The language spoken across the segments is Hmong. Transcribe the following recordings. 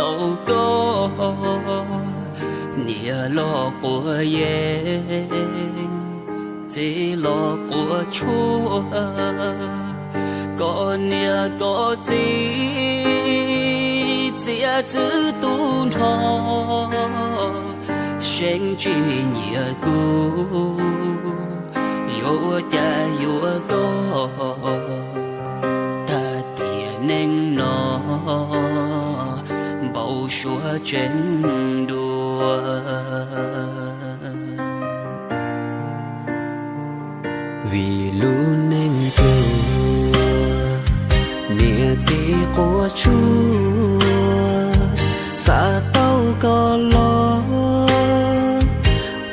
Tau koj, niam los quav yeeb, txiv los quav tshuaj, koj niam koj txiv txiav txwv tu nrho, seeb tsis nyiam kuv, yuav ua cas yuav koj, tag tiam neej no npau suav tseeb dua. Vim lub neej pluag, niam txiv quav tshuaj, xav tau koj los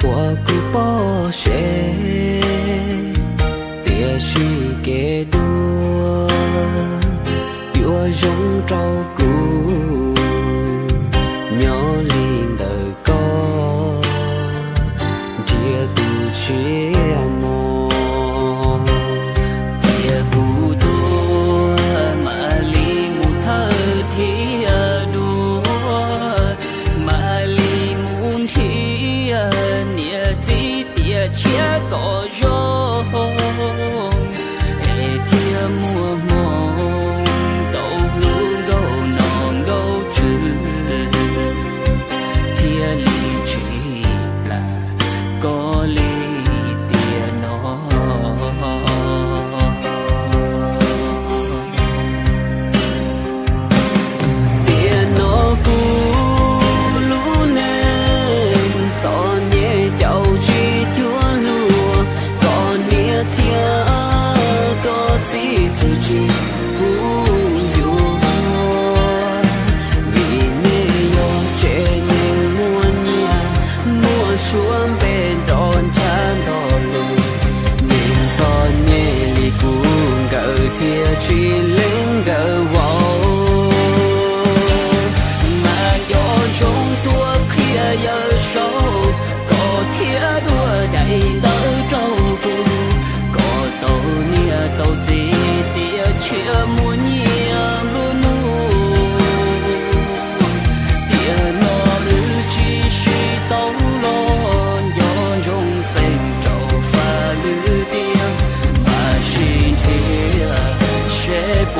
ua kuv poj sev, tiam sis kev tuag yuav zoo rau kuv. Nyob li ntawm koj nrhiav tus tshiab mog, tias kuv tuag mam li mus thawj thiab dua, mam li mus nrhiav niam txiv tiam tshiab kom zoo, es thiaj muaj hmoo tau hlub nkauj nom nkauj tswv, thiaj li tsis plam koj li tiam no. Tiam no kuv lub neej txom nyem caum tsis cuag luag, koj niam thiab koj txiv txwv tsis pub yuav, vim nej yog tsev neeg muaj nyiaj muaj suab npe nrov ncha nto lus, neeg txom nyem li kuv nkawd thiaj tsis lees nkawd vauv. Mas nco ntsoov tuaj qhia Yawm Saub, koj thiab dua daim ntawv rau kuv, koj tau niam tau txiv tiam tshiab muaj nyiaj nplua nuj, tiam no wb tsis sib tau los, nco ntsoov feem rau faj lwm tiam, mam sib nrhiav seb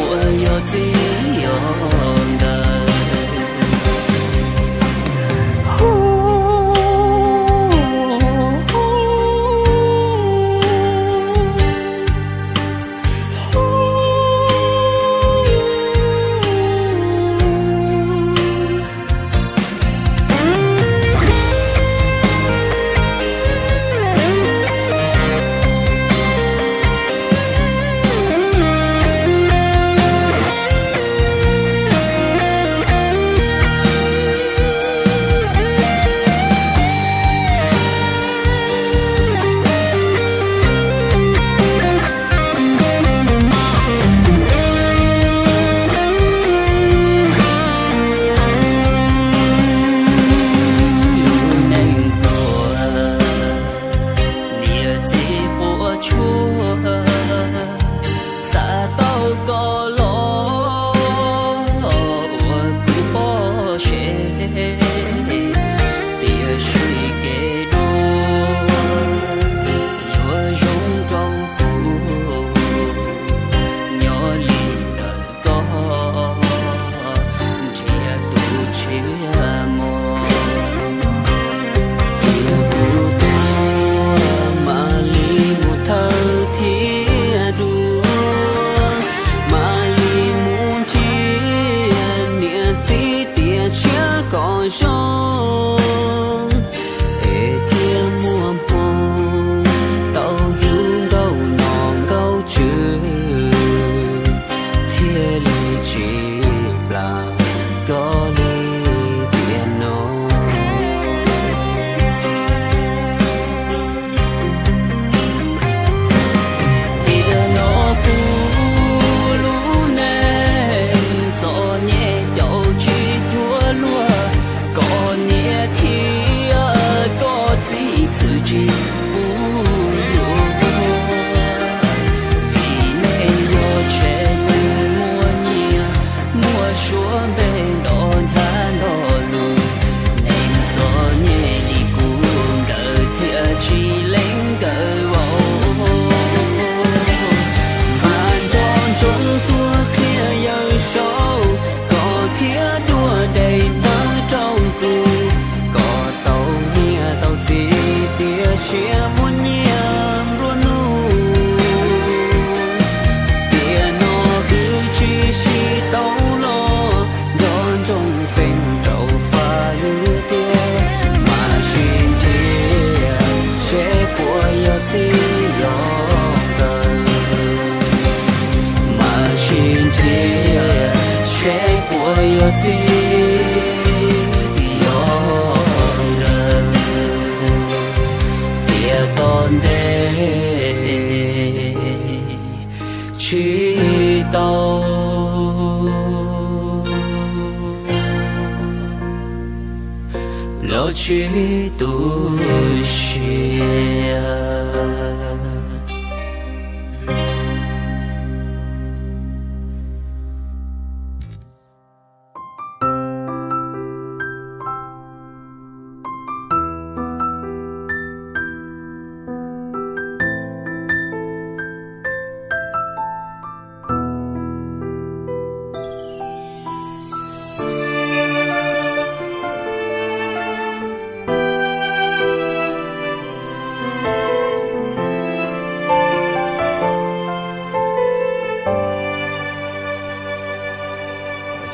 tsis tau los tsis tu siab.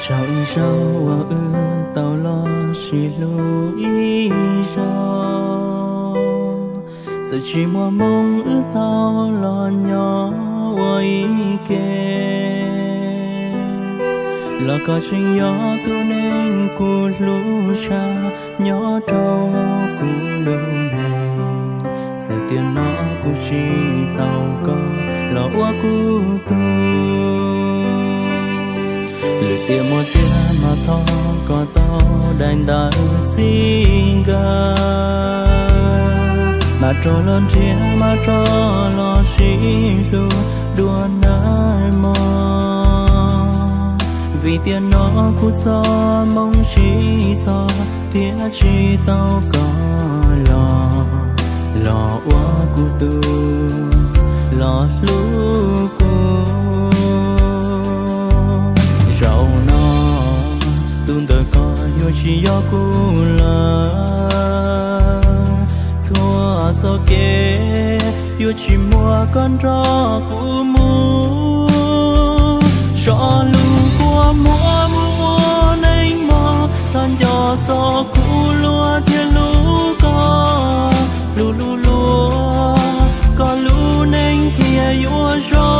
Tsaug ib zaug uas wb tau los sib hlub ib zaug, txawm tsis muaj hmoo wb tau los nyob ua ib ke, los koj tseem yog tus neeg kuv hlub tshaj nyob rau kuv lub neej. Txawm tiam no kuv tsis tau koj los ua kuv tug, lwm tiam muaj tiag mas thov koj tau daim ntawv txij nkawm, mas rov los nrhiav mas rov los sib hlub dua nawb mog. Vim tiam no kuv txoj hmoo tsis txog thiab tsis tau koj los, los ua kuv tug, los hlub kuv. Zaum no tus ntawm koj yuav tsis yog kuv lawm, txhua txoj kev yuav tsis muaj koj nrog kuv mus. Zoj lus kua muag mus ua neej mog, txhob nco txog kuv luag thiab hlub koj. Hlub hlub luag, koj lub neej thiaj yuav zoo.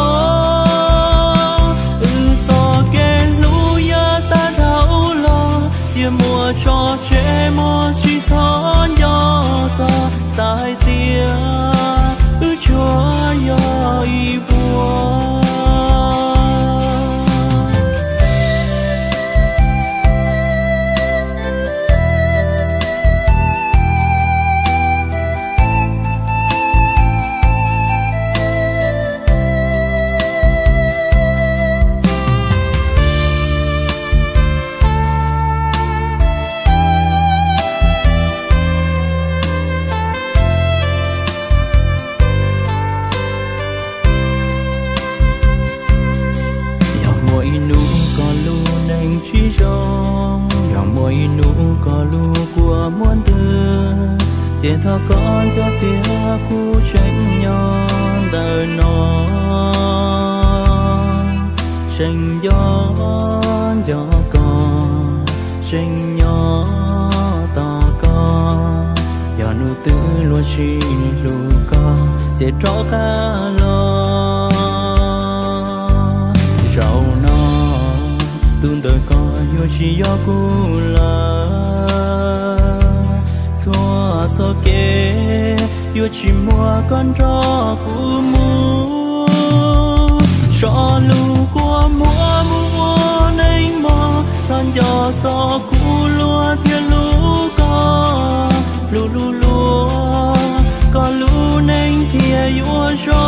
Wb txoj kev hlub yav tag dhau los, cia muaj tso tseg mog, tsis txhob nco txog, xav hais tias wb tsuas yog ib vuag. Yog muaj ib hnub koj lub neej tsis zoo, yog muaj ib hnub koj lub kua muag ntws, ces thov koj nco tias kuv tseem nyob ntawm no, tseem nco, nco koj, tseem nyob tos koj. Yog hnub twg luag sib hlub koj ces rov qab los. Zaum no tus ntawm koj yuav tsis yog kuv lawm, txhua txoj kev yuav tsis muaj koj nrog kuv mus. Zoj lus kua muag mus ua neej mog, txhob nco txog kuv luag thiab hlub koj. Hlub hlub luag, koj lub neej thiaj yuav zoo.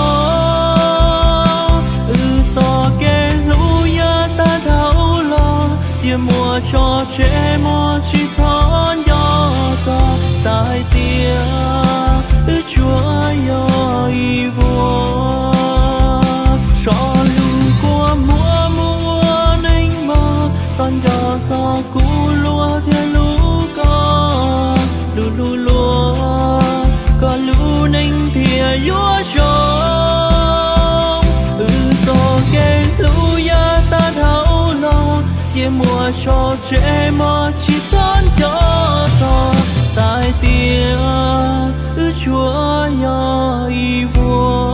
Wb txoj kev hlub yav tag dhau los, cia muaj tso tseg mog, tsis txhob nco txog, xav hais tias wb tsuas yog ib vuag. Zoj lus kua muag mus ua neej mog, txhob nco txog kuv luag thiab hlub koj. Hlub hlub luag, koj lub neej thiaj yuav zoo. Wb txoj kev hlub yav tag dhau los, cia muaj tso tseg mog, tsis txhob nco txog, xav hais tias wb tsuas yog ib vuag.